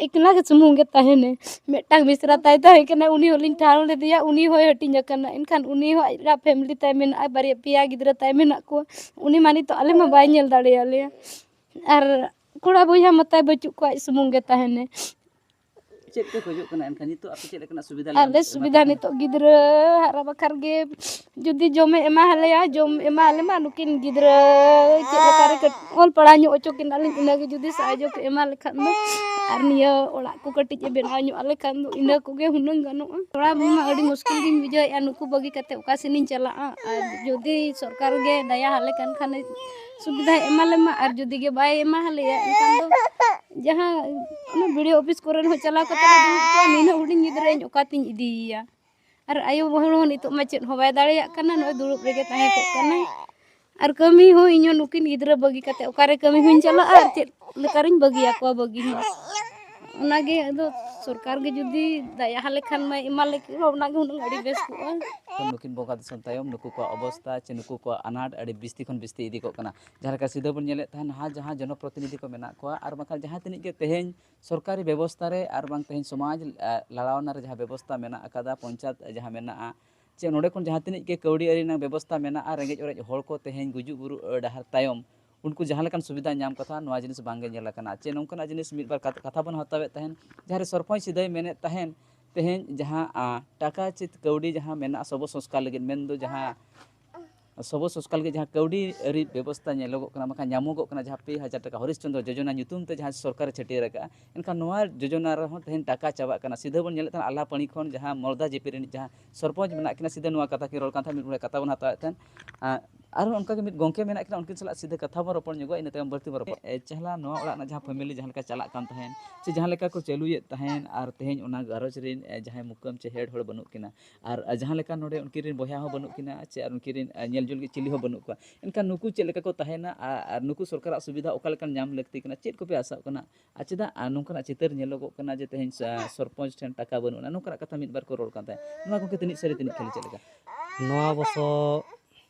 ᱮᱠᱞᱟ ᱜᱮ ᱥᱩᱢᱩᱝ ᱜᱮ ᱛᱟᱦᱮᱱᱟᱭ᱾ ᱢᱤᱫᱴᱟᱝ ᱢᱤᱥᱨᱟ ᱛᱟᱭ ᱛᱟᱦᱮᱸ ᱠᱟᱱᱟ, ᱩᱱᱤ ᱦᱚᱸᱞᱤᱧ ᱴᱷᱟᱶ ᱞᱮᱫᱮᱭᱟ, ᱩᱱᱤ ᱦᱚᱸᱭ ᱦᱟᱹᱴᱤᱧ ᱟᱠᱟᱱᱟ, ᱮᱱᱠᱷᱟᱱ ᱩᱱᱤ ᱦᱚᱸ ᱟᱡᱟᱜ ᱯᱷᱮᱢᱮᱞᱤ ᱛᱟᱭ ᱢᱮᱱᱟᱜᱼᱟ, ᱵᱟᱨᱭᱟ ᱯᱮᱭᱟ ᱜᱤᱫᱽᱨᱟᱹ ᱛᱟᱭ ᱢᱮᱱᱟᱜ ᱠᱚᱣᱟ, ᱩᱱᱤ ᱢᱟ ᱱᱤᱛᱚᱜ ᱟᱞᱮ ᱢᱟ ᱵᱟᱭ ᱧᱮᱞ ᱫᱟᱲᱮᱭᱟᱞᱮᱭᱟ᱾ ᱟᱨ ᱠᱚᱲᱟ ᱵᱚᱭᱦᱟ ᱢᱟ ᱛᱟᱭ ᱵᱟᱹᱪᱩᱜ ᱠᱚᱣᱟ, ᱟᱡ ᱥᱩᱢᱩᱝ ᱜᱮ ᱛᱟᱦᱮᱱᱟᱭ᱾ ᱪᱮᱫ ᱯᱮ ᱠᱷᱚᱡᱚᱜ ᱠᱟᱱᱟ ᱮᱱᱠᱷᱟᱱ ᱱᱤᱛᱚᱜ ᱟᱯᱮ ᱪᱮᱫ ᱞᱮᱠᱟᱱᱟᱜ ᱥᱩᱵᱤᱫᱷᱟ ᱞᱮ ᱟᱞᱮ ᱮᱢ ᱥᱩᱵᱤᱫᱷᱟ ᱠᱟᱱᱟ? ᱱᱤᱛᱚᱜ ᱜᱤᱫᱽᱨᱟᱹ ᱦᱟᱨᱟ ᱵᱟᱠᱷᱨᱟ ᱜᱮ ᱡᱩᱫᱤ ᱡᱚᱢᱮ ᱮᱢᱟ ᱞᱮᱭᱟ, ᱡᱚᱢ ᱮᱢᱟ ᱞᱮ ᱢᱟ, ᱱᱩᱠᱤᱱ ᱜᱤᱫᱽᱨᱟᱹ ᱪᱮᱫ ᱞᱮᱠᱟ ᱨᱮ ᱠᱟᱹᱴ-, ᱚᱞ ᱯᱟᱲᱦᱟᱣ ᱧᱚᱜ ᱦᱚᱪᱚ ᱠᱤᱱᱟ ᱞᱤᱧ, ᱤᱱᱟᱹ ᱜᱮ ᱡᱩᱫᱤ ᱥᱟᱦᱟᱡᱽᱡᱚ ᱠᱚ ᱮᱢᱟ ᱞᱮᱠᱷᱟᱱ ᱫᱚ, ᱟᱨ ᱱᱤᱭᱟᱹ ᱚᱲᱟᱜ ᱠᱚ ᱠᱟᱹᱴᱤᱡ ᱮ ᱵᱮᱱᱟᱣ ᱧᱚᱜ ᱟᱞᱮ ᱠᱷᱟᱱ ᱫᱚ, ᱤᱱᱟᱹ ᱠᱚᱜᱮ ᱦᱩᱱᱟᱹᱝ ᱜᱟᱱᱚᱜᱼᱟ᱾ ᱛᱷᱚᱲᱟ ᱢᱟ ᱟᱹᱰᱤ ᱢᱩᱥᱠᱤᱞ ᱜᱤᱧ ᱵᱩᱡᱷᱟᱹᱣᱮᱫᱼᱟ, ᱱᱩᱠᱩ ᱵᱟᱹᱜᱤ ᱠᱟᱛᱮ ᱚᱠᱟ ᱥᱮᱫ ᱤᱧ ᱪᱟᱞᱟᱜᱼᱟ? ᱟᱨ ᱡᱩᱫᱤ ᱥᱚᱨᱠᱟᱨ ᱜᱮ ᱫᱟᱭᱟ ᱟᱞᱮ ᱠᱟᱱ ᱠᱷᱟᱱ, ᱥᱩᱵᱤᱫᱷᱟᱭ ᱮᱢᱟ ᱞᱮ ᱢᱟ, ᱟᱨ ᱡᱩᱫᱤ ᱜᱮ ᱵᱟᱭ ᱮᱢᱟ ᱞᱮᱭᱟ, ᱮᱱᱠᱷᱟᱱ ᱫᱚ ᱡᱟᱦᱟᱸ ᱚᱱᱟ ᱵᱤ ᱰᱤ ᱳ ᱚᱯᱷᱤᱥ ᱠᱚᱨᱮ ᱦᱚᱸ ᱪᱟᱞᱟᱣ ᱠᱟᱛᱮ ᱞᱮ ᱫᱩᱲᱩᱵ ᱠᱚᱜᱼᱟ, ᱱᱤᱱᱟᱹᱜ ᱦᱩᱰᱤᱧ ᱜᱤᱫᱽᱨᱟᱹ ᱤᱧ ᱚᱠᱟᱛᱤᱧ ᱤᱫᱤᱭᱮᱭᱟ? ᱟᱨ ᱟᱭᱳ ᱦᱚᱲ ᱦᱚᱸ ᱱᱤᱛᱚᱜ ᱢᱟ ᱪᱮᱫ ᱦᱚᱸ ᱵᱟᱭ ᱫᱟᱲᱮᱭᱟᱜ ᱠᱟᱱᱟ, ᱱᱚᱜᱼᱚᱭ ᱫᱩᱲᱩᱵ ᱨᱮᱜᱮ ᱛᱟᱦᱮᱸ ᱠᱚᱜ ᱠᱟᱱᱟᱭ᱾ ᱟᱨ ᱠᱟᱹᱢᱤ ᱦᱚᱸ ᱤᱧ ᱦᱚᱸ ᱱᱩᱠᱤᱱ ᱜᱤᱫᱽᱨᱟᱹ ᱵᱟᱹᱜᱤ ᱠᱟᱛᱮ ᱚᱠᱟᱨᱮ ᱠᱟᱹᱢᱤ ᱦᱚᱸᱧ ᱪᱟᱞᱟᱜᱼᱟ, ᱟᱨ ᱪᱮᱫ ᱞᱮᱠᱟᱨᱤᱧ ᱵᱟᱹᱜᱤᱭᱟᱠᱚᱣᱟ ᱵᱟᱹᱜᱤ ᱦᱚᱸ? ᱚᱱᱟᱜᱮ ᱟᱫᱚ ᱥᱚᱨᱠᱟᱨ ᱜᱮ ᱡᱩᱫᱤ ᱫᱟᱭᱟ ᱟᱞᱮ ᱠᱷᱟᱱ ᱢᱟᱭ ᱮᱢᱟ ᱞᱮ ᱠᱮ, ᱚᱱᱟᱜᱮ ᱦᱩᱱᱟᱹᱝ ᱟᱹᱰᱤ ᱵᱮᱥ ᱠᱚᱜᱼᱟ᱾ ᱱᱩᱠᱤᱱ ᱵᱚᱸᱜᱟ ᱫᱤᱥᱚᱢ ᱛᱟᱭᱚᱢ ᱱᱩᱠᱩ ᱠᱚᱣᱟᱜ ᱚᱵᱚᱥᱛᱟ ᱪᱮ ᱱᱩᱠᱩ ᱠᱚᱣᱟᱜ ᱟᱱᱟᱴ ᱟᱹᱰᱤ ᱵᱤᱥᱛᱤ ᱠᱷᱚᱱ ᱵᱤᱥᱛᱤ ᱤᱫᱤ ᱠᱚᱜ ᱠᱟᱱᱟ᱾ ᱡᱟᱦᱟᱸ ᱞᱮᱠᱟ ᱥᱤᱫᱷᱟᱹ ᱵᱚᱱ ᱧᱮᱞᱮᱫ ᱛᱟᱦᱮᱱ, ᱱᱟᱦᱟᱜ ᱡᱟᱦᱟᱸ ᱡᱚᱱᱚᱯᱨᱚᱛᱤᱱᱤᱫᱷᱤ ᱠᱚ ᱢᱮᱱᱟᱜ ᱠᱚᱣᱟ ᱟᱨ ᱵᱟᱝᱠᱷᱟᱱ ᱡᱟᱦᱟᱸ ᱛᱤᱱᱟᱹᱜ ᱜᱮ ᱛᱮᱦᱮᱧ ᱥᱚᱨᱠᱟᱨᱤ ᱵᱮᱵᱚᱥᱛᱷᱟ ᱨᱮ ᱟᱨ ᱵᱟᱝ ᱛᱮᱦᱮᱧ ᱥᱚᱢᱟᱡᱽ, ᱮ, ᱞᱟᱲᱟᱣᱱᱟ ᱨᱮ ᱡᱟᱦᱟᱸ ᱵᱮᱵᱚᱥᱛᱷᱟ ᱢᱮᱱᱟᱜ ᱟᱠᱟᱫᱟ, ᱯᱚᱧᱪᱟᱭᱮᱛ ᱡᱟᱦᱟᱸ ᱢᱮᱱᱟᱜᱼᱟ, ᱪᱮ ᱱᱚᱰᱮ ᱠᱷᱚᱱ ᱡᱟᱦᱟᱸ ᱛᱤᱱᱟᱹᱜ ᱜᱮ ᱠᱟᱹᱣᱰᱤ ᱟᱹᱨᱤ ᱨᱮᱱᱟᱜ ᱵᱮᱵᱚᱥᱛᱷᱟ ᱢᱮᱱᱟᱜᱼᱟ, ᱨᱮᱸᱜᱮᱡ ᱚᱨᱮᱡ ᱦᱚᱲ ᱠᱚ ᱛᱮᱦᱮᱧ ᱜᱩᱡᱩᱜ ᱵᱩᱨᱩᱜ, ᱮ, ᱰᱟᱦᱟᱨ ᱛᱟᱭᱚᱢ ᱩᱱᱠᱩ ᱡᱟᱦᱟᱸ ᱞᱮᱠᱟᱱ ᱥᱩᱵᱤᱫᱷᱟ ᱧᱟᱢ ᱠᱟᱛᱷᱟ, ᱱᱚᱣᱟ ᱡᱤᱱᱤᱥ ᱵᱟᱝᱜᱮ ᱧᱮᱞ ᱟᱠᱟᱱᱟ᱾ ᱪᱮ ᱱᱚᱝᱠᱟᱱᱟᱜ ᱡᱤᱱᱤᱥ ᱢᱤᱫ ᱵᱟᱨ ᱠᱟᱛ-, ᱠᱟᱛᱷᱟ ᱵᱚᱱ ᱦᱟᱛᱟᱣᱮᱫ ᱛᱟᱦᱮᱱ, ᱡᱟᱦᱟᱸ ᱨᱮ ᱥᱚᱨᱯᱚᱧᱪ ᱥᱤᱫᱷᱟᱹᱭ ᱢᱮᱱᱮᱫ ᱛᱟᱦᱮᱱ, ᱛᱮᱦᱮᱧ ᱡᱟᱦᱟᱸ, ᱟ, ᱴᱟᱠᱟ ᱪᱮ ᱠᱟᱹᱣᱰᱤ ᱡᱟᱦᱟᱸ ᱢᱮᱱᱟᱜᱼᱟ ᱥᱚᱵᱚ ᱥᱚᱝᱥᱠᱟᱨ ᱞᱟᱹᱜᱤᱫ, ᱢᱮᱱᱫᱚ ᱡᱟᱦᱟᱸ ᱥᱚᱵᱚ ᱥᱚᱝᱥᱠᱟᱨ ᱞᱟᱹᱜᱤᱫ ᱡᱟᱦᱟᱸ ᱠᱟᱹᱣᱰᱤ ᱟᱹᱨᱤ ᱵᱮᱵᱚᱥᱛᱷᱟ ᱧᱮᱞᱚᱜᱚᱜ ᱠᱟᱱᱟ, ᱵᱟᱠᱷᱟᱱ ᱧᱟᱢᱚᱜᱚᱜ ᱠᱟᱱᱟ ᱡᱟᱦᱟᱸ ᱯᱮ ᱦᱟᱡᱟᱨ ᱴᱟᱠᱟ ᱦᱚᱨᱤᱥ ᱪᱚᱱᱫᱨᱚ ᱡᱳᱡᱚᱱᱟ ᱧᱩᱛᱩᱢ ᱛᱮ ᱡᱟᱦᱟᱸ ᱥᱚᱨᱠᱟᱨᱮ ᱪᱷᱟᱹᱴᱭᱟᱹᱨ ᱟᱠᱟᱫᱼᱟ, ᱮᱱᱠᱷᱟᱱ ᱱᱚᱣᱟ ᱡᱳᱡᱚᱱᱟ ᱨᱮᱦᱚᱸ ᱛᱮᱦᱮᱧ ᱴᱟᱠᱟ ᱪᱟᱵᱟᱜ ᱠᱟᱱᱟ᱾ ᱥᱤᱫᱷᱟᱹ ᱵᱚᱱ ᱧᱮᱞᱮᱫ ᱛᱟᱦᱮᱱᱟ ᱟᱞᱟᱯᱟᱹᱲᱤ ᱠᱷᱚᱱ ᱡᱟᱦᱟᱸ ᱢᱚᱨᱫᱟ ᱡᱮᱯᱤ ᱨᱤᱱᱤᱡ ᱡᱟᱦᱟᱸ ᱥᱚᱨᱯᱚᱧᱪ ᱢᱮᱱᱟᱜ ᱠᱤᱱᱟ, ᱥᱤᱫᱷᱟᱹ ᱱᱚᱣᱟ ᱠᱟᱛᱷᱟ ᱠᱤᱱ ᱨᱚᱲ ᱠᱟᱱ ᱛᱟᱦᱮᱸᱫ, ᱢᱤᱫ ᱦᱚᱲᱟᱜ ᱠᱟᱛᱷᱟ ᱵᱚᱱ ᱦᱟᱛᱟᱣᱮᱫ ᱛᱟᱦᱮᱸᱫ, ᱟᱸ, ᱟᱨᱦᱚᱸ ᱚᱱᱠᱟᱜᱮ ᱢᱤᱫ ᱜᱚᱢᱠᱮ ᱢᱮᱱᱟᱜ ᱠᱤᱱᱟ, ᱩᱱᱠᱤᱱ ᱥᱟᱞᱟᱜ ᱥᱤᱫᱷᱟᱹ ᱠᱟᱛᱷᱟ ᱵᱚᱱ ᱨᱚᱯᱚᱲ ᱧᱚᱜᱚᱜᱼᱟ, ᱤᱱᱟᱹ ᱛᱟᱭᱚᱢ ᱵᱟᱹᱲᱛᱤ ᱵᱚᱱ ᱨᱚᱯᱚᱲ᱾ ᱮ, ᱪᱮᱦᱞᱟ ᱱᱚᱣᱟ ᱚᱲᱟᱜ ᱨᱮᱱᱟᱜ ᱡᱟᱦᱟᱸ family ᱡᱟᱦᱟᱸ ᱞᱮᱠᱟ ᱪᱟᱞᱟᱜ ᱠᱟᱱ ᱛᱟᱦᱮᱸᱫ, ᱥᱮ ᱡᱟᱦᱟᱸ ᱞᱮᱠᱟ ᱠᱚ ᱪᱟᱹᱞᱩᱭᱮᱫ ᱛᱟᱦᱮᱸᱫ, ᱟᱨ ᱛᱮᱦᱮᱧ ᱚᱱᱟ ᱜᱷᱟᱨᱚᱸᱡᱽ ᱨᱮᱱ, ᱮ, ᱡᱟᱦᱟᱸᱭ ᱢᱩᱠᱟᱹᱢ ᱪᱮ head ᱦᱚᱲ ᱵᱟᱹᱱᱩᱜ ᱠᱤᱱᱟ, ᱟᱨ, ᱟᱨ ᱡᱟᱦᱟᱸ ᱞᱮᱠᱟ ᱱᱚᱰᱮ ᱩᱱᱠᱤᱱ ᱨᱮᱱ ᱵᱚᱭᱦᱟ ᱦᱚᱸ ᱵᱟᱹᱱᱩᱜ ᱠᱤᱱᱟ, ᱪᱮ ᱟᱨ ᱩᱱᱠᱤᱱ ᱨᱮᱱ, ᱮ, ᱧᱮᱞ ᱡᱚᱝ ᱞᱟᱹᱜᱤᱫ ᱪᱤᱞᱤ ᱦᱚᱸ ᱵᱟᱹᱱᱩᱜ ᱠᱚᱣᱟ, ᱮᱱᱠᱷᱟᱱ ᱱᱩᱠᱩ ᱪᱮᱫ ᱞᱮᱠᱟ ᱠᱚ ᱛᱟᱦᱮᱱᱟ, ᱟᱨ, ᱟᱨ ᱱᱩᱠᱩ ᱥᱚᱨᱠᱟᱨᱟᱜ ᱥᱩᱵᱤᱫᱷᱟ ᱚᱠᱟ ᱞᱮᱠᱟᱱ ᱧᱟᱢ ᱞᱟᱹᱠᱛᱤ ᱠᱟᱱᱟ, ᱪᱮᱫ ᱠᱚᱯᱮ ᱟᱥᱚᱜ ᱠᱟᱱᱟ? ᱟᱨ ᱪᱮᱫᱟᱜ, ᱟᱨ ᱱᱚᱝᱠᱟᱱᱟᱜ ᱪᱤᱛᱟᱹᱨ ᱧᱮᱞᱚᱜᱚᱜ ᱠᱟᱱᱟ ᱡᱮ ᱛᱮᱦᱮᱧ ᱥᱟ-, ᱥᱚᱨᱯᱚᱧᱪ ᱴᱷᱮᱱ ᱴᱟᱠᱟ ᱵᱟᱹᱱᱩᱜᱼᱟ, ᱱᱚᱝᱠᱟᱱᱟᱜ ᱠᱟᱛᱷᱟ ᱢᱤᱫ ᱵᱟᱨ ᱠᱚ ᱨᱚᱲ ᱠᱟᱱ ᱛᱟᱦᱮᱸᱫ, ᱱᱚᱣᱟ ᱜᱚᱢᱠᱮ ᱛᱤᱱᱟᱹᱜ ᱥᱟᱹᱨᱤ ᱛᱤᱱᱟᱹᱜ ᱠᱷᱟᱹᱞᱤ ᱪᱮᱫ ᱞᱮᱠᱟ? ᱱᱚᱣᱟ ᱚᱵᱚᱥᱥᱚ